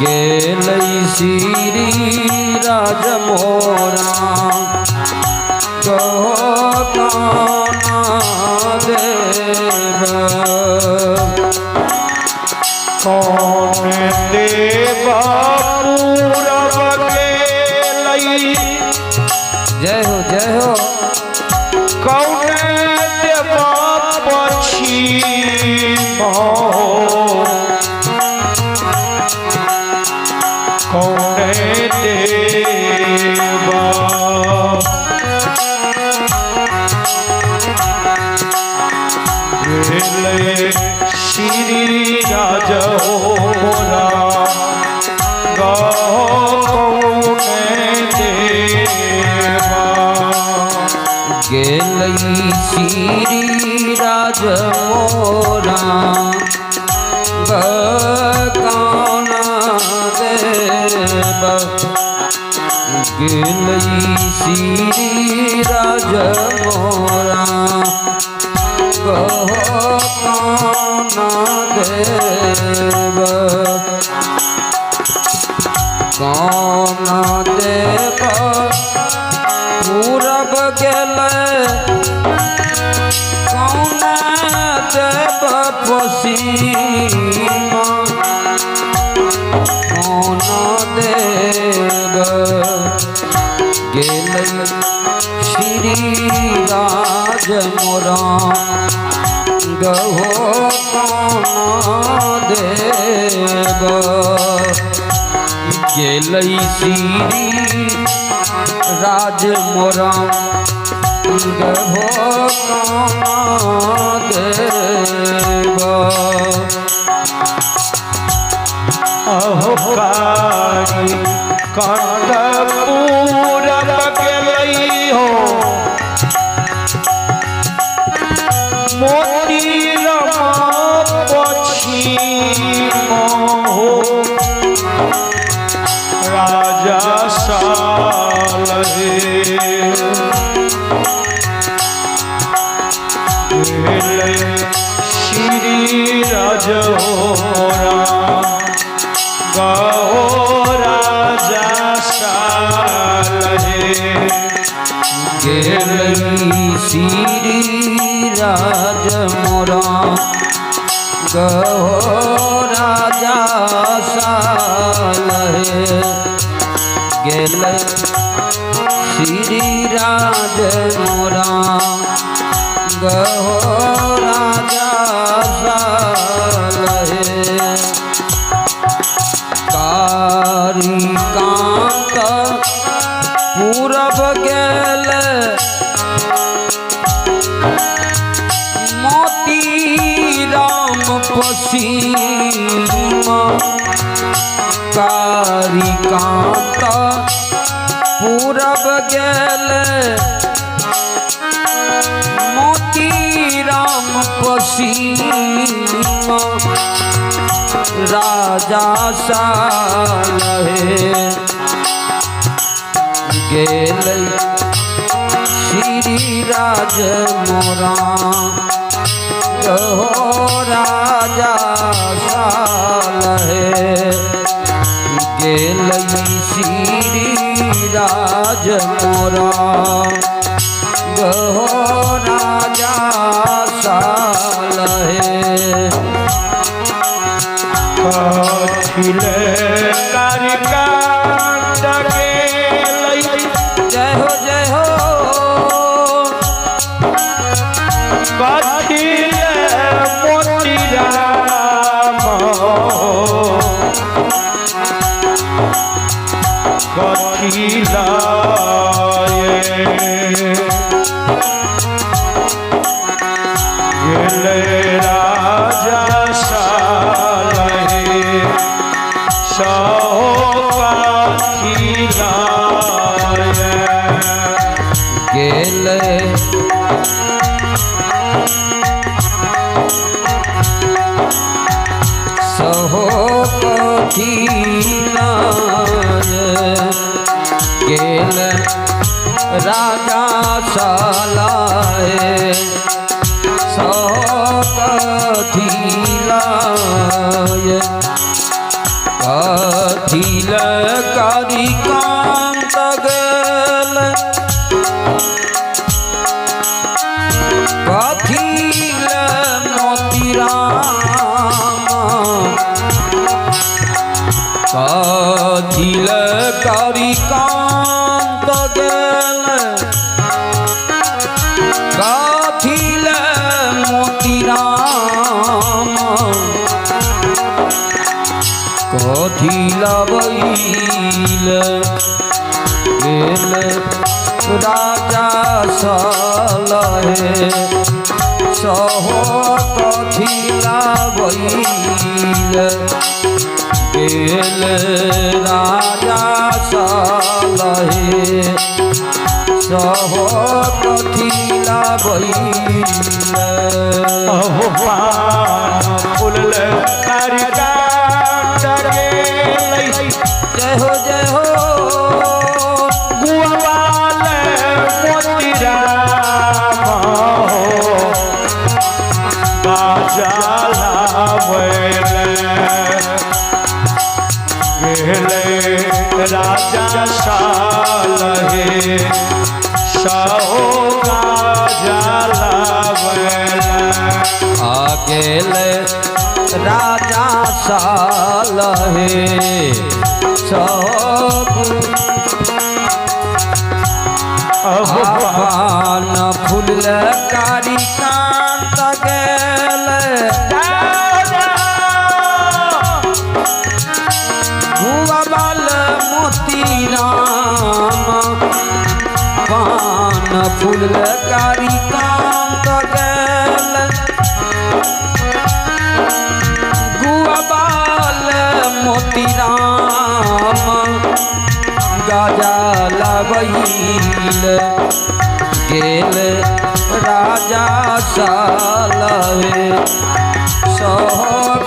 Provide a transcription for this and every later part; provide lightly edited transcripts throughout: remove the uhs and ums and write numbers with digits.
गेलै श्री राज मोरा गहो कौना देव। कौन देव पूरब गेलै। जय हो जय हो। कौन देव पश्चिम, कौन देवा गेलै श्री राज होरा गहो कौन देवा। गेलै श्री राज मोरा कौना देव। गेलै श्री राज मोरा गहो कौना देव। कौना देव पूरब गेलै, कौन देव पसीमा, कौन देव गेलै श्री राज मोरा गहो कौन देव। गेलै श्री राज मोरा गहो कौन देव। अहो कारी कंद पूरब गेलै हो, मोती रमा पश्चिम हो, राजा सालहे गेलै श्री राज होरा गहो राजा सालहे। गेलै श्री राज मोरा गहो राजा सालहे। गेलै श्री राज मोरा गहो राजा सालहे। कारी कांत पूरब गेल, मोती राम पसीमा। कारी कांत पूरब गेल, मोती राम पसीमा, राजा सालहे। गेलै श्री राज मोरा गहो राजा सालहे। गेलै श्री राज मोरा गहो राजा सालहे। कथिल कारिकांत गेलै। जय हो जय हो। कथिल मोती राम कथिलाए गेलै राजा सालहे सहो कथिलाए। गेलै सहो कथिलाय। गेल राजा सालाए सहो कथिलाय। कथिल कारी कांत गेल, कथिल मोतीराम, कथिल कारी कांत गेल, कथिल मोतीराम, कथिल बैल गेल राजा सलहे सहो, कथिला बैल गेल राजा सलहे सहो, कथिला बैल। अहो पान फूलल कारी कांत गेलै। जय हो जय हो। गुआवाल मोतीराम हो बाजा लावैले गेलै राजा सालहे सहो गाजा लावैले। आ गेल राजा सालहे सब अहो पान फूल कारी कांत गेल, गुआवाल मोतीराम, पान फूल कारी कांत गेल, गुआवाल मोतीराम, गाजा लबैल गेल राजा सालहे सह,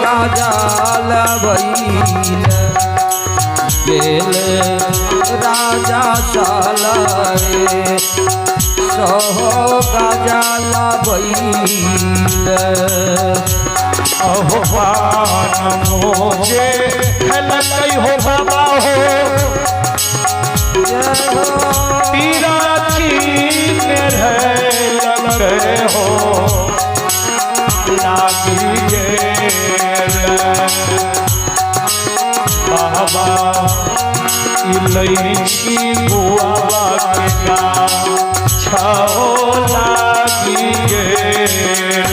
गाजा लबैल गेल राजा सालहे सह, गाजा लबैल। अहो पान मोजे खेलकै हो बाबा हो जय हो। पीराखी रहलकै हो लागी गेल बाबा इलैची गुआवा के गा छो लागी गेल।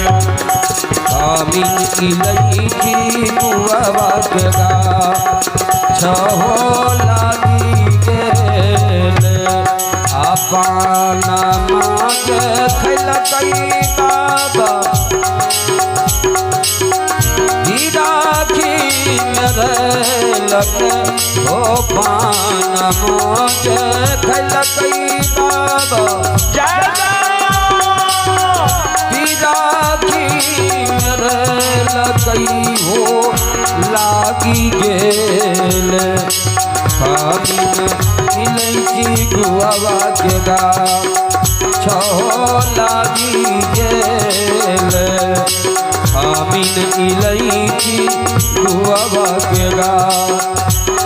कामिन इलैची गुआवा के गा छहो लागी गेल। अपन माँ के खैलकै बाबा हीरा खीन रहलक हो, पान माँ के खैलकै बाबा जय हीरा खीन रहलकै हो लागी गेल। कामिन इलैची गुआवा के गा छहो लागी गेल। कामिन इलैची गुआवा के गा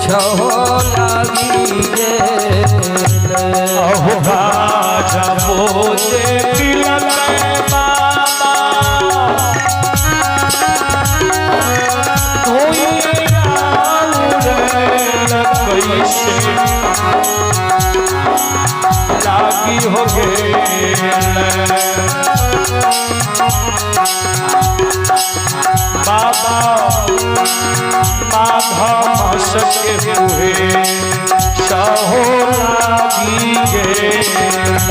छहो लागी गेल। अहो राजा बोझे तिलक बाबा कैसे लागी हो गेल बाबा माघ मास के हुए सहो लागी गेल।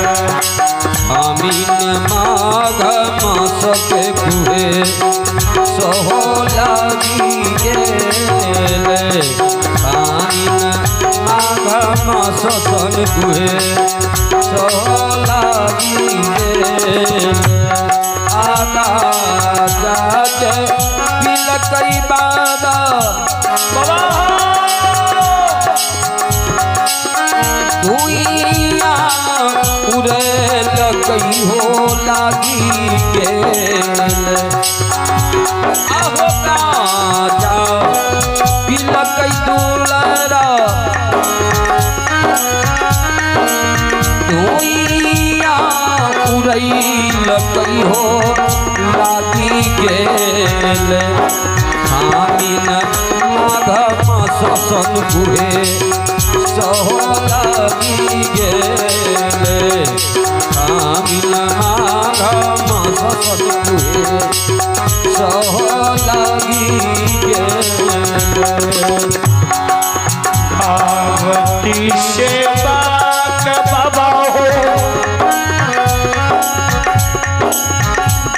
आमीन माघ मास के कुहे सहो लागी गेल। आमीन माघ मास सन कुहे सहो लागी गेल। आगा जाके पिलकै बाबा बाबा धुइया उड़ेलकै हो लागी गेल। आहो गाजा पिलकै लरा दुइया उड़ैल कहियो लागी गेल। आमिन माघ मास सन गुहे सहो लागी गेल। आमिन माघ मास सन गुहे सहो लागी गेल। भगवती सेवा के बाबा हो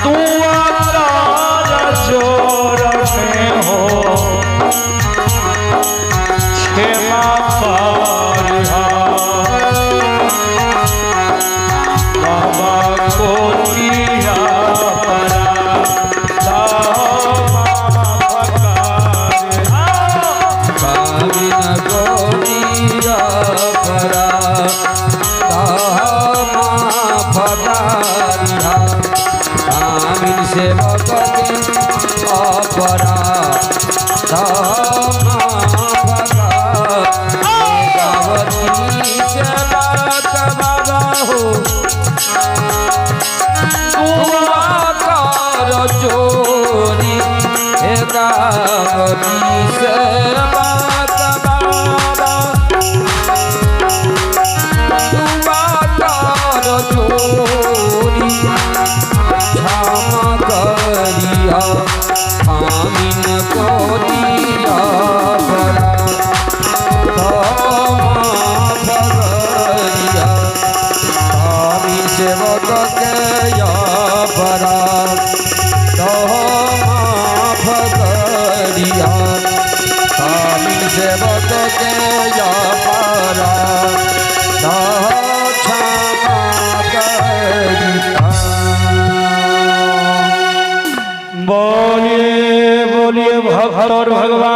दुआ कर जोर में हो क्षमा करिहा बाबा को दिया परा कामिन गोदिया परा तामा फदारिहा। कामिन सेवक के अपरा तामा फदा। गावती सेवक बाबा हो दुआ कर चोरी। हे गावती सेवक बाबा दुआ कर चोरी। क्षमा करिया आमिन को दिया परा क्षमा भगरिया। आमिन सेवक के या परा क्षमा भगरिया। आमिन सेवक के या परा क्षमा करिया। बोलिए बोलिए भक्त और भगवान।